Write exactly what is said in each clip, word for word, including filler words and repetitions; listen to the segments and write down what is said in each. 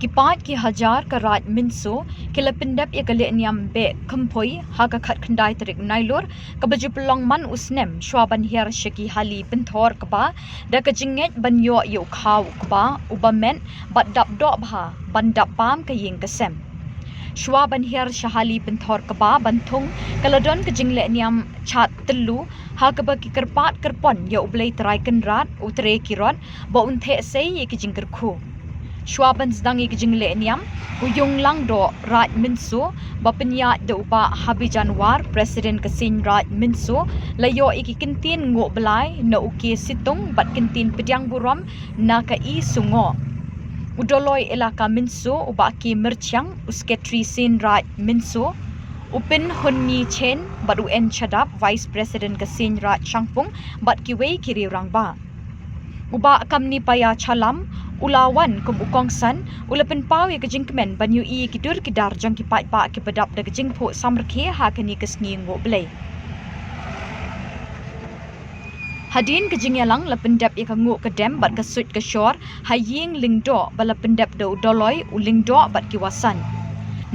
Ki paid ki hajar ka Raid Mynso ki la pyndep ïa ka lehniam beh khympui ha ka khatkhyndai tarik Nailur, kaba ju pynlong man u snem shwa ban hiar sha ki hali pynthor kba da ka jingngeit ban ïoh ïa u khaw u kba uba met bad dap doh bha ban dap bam ka ïing ka sem. Shwa ban hiar sha hali pynthor kba ban thung, ka la don ka jinglehniam chad tyllu ha kaba ki kyrpad kyrpon ïa U Blei Trai Kynrad, U Trai Kirot, ba un theh sei ïa ki jingkyrkhu. Shwa ban sdang ïa ki jinglehniam, u Yung Langdoh Raid Mynso ba pynïaid da u Bah Habijan War, President ka Seiñ Raid Mynso, la ïoh ïa ki kyntien nguh blai na u K Situng bad kyntien pdiang burom na ka I Sungoh. U Doloi Elaka Mynso, u Bah K Myrchiang, u Secretary Seiñ Raid Mynso, u Pyn Hunni Chen bad u N Chadap, Vice President ka Seiñ Raid Shangpung, bad kiwei ki riew rangbah. U Bah Kamni Paya Chalam u la wan kum u kongsan, u la pynpaw ïa ka jingkmen ban ïohi ïa ki dur ki dar jong ki paidbah kiba dap da ka jingphuh samrkhie ha kane ka sngi nguh Blei. Hadien ka jingïalang la pyndep ïa ka nguh ka dem bad ka suit ka shor ha ïing Lyngdoh ba la pyndep da u Doloi, u Lyngdoh bad ki wasan.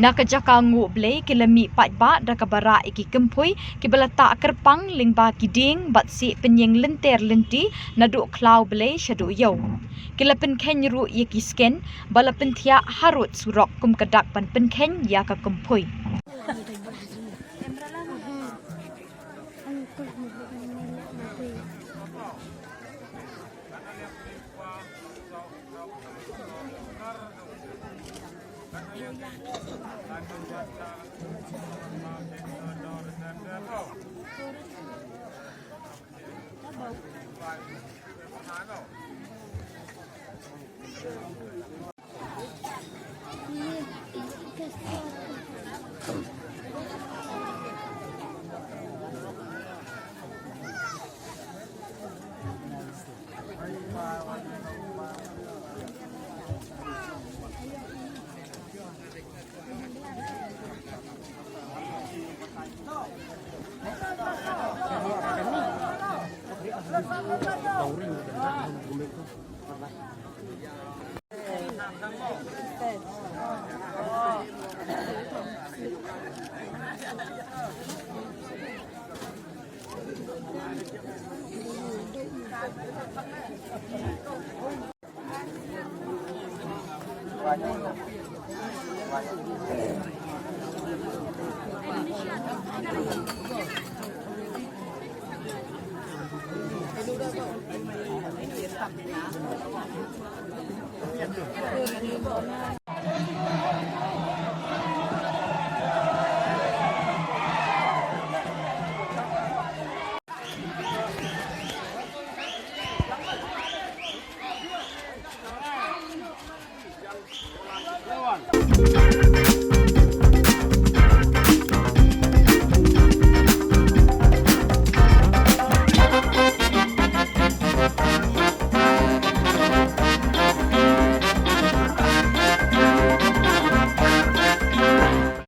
Na ka jaka nguh Blei ki la mih paidbah da kaba rah ïa ki khympui kiba la tah kyrpang lyngba ki dieng bad sih pynïeng lynter lynti naduh khlaw Blei shaduh ïew. Ki la pynkheiñ ruh ïa ki sken ba la pynthiah harud surok kum ka dak ban pynkheiñ ïa ka khympui.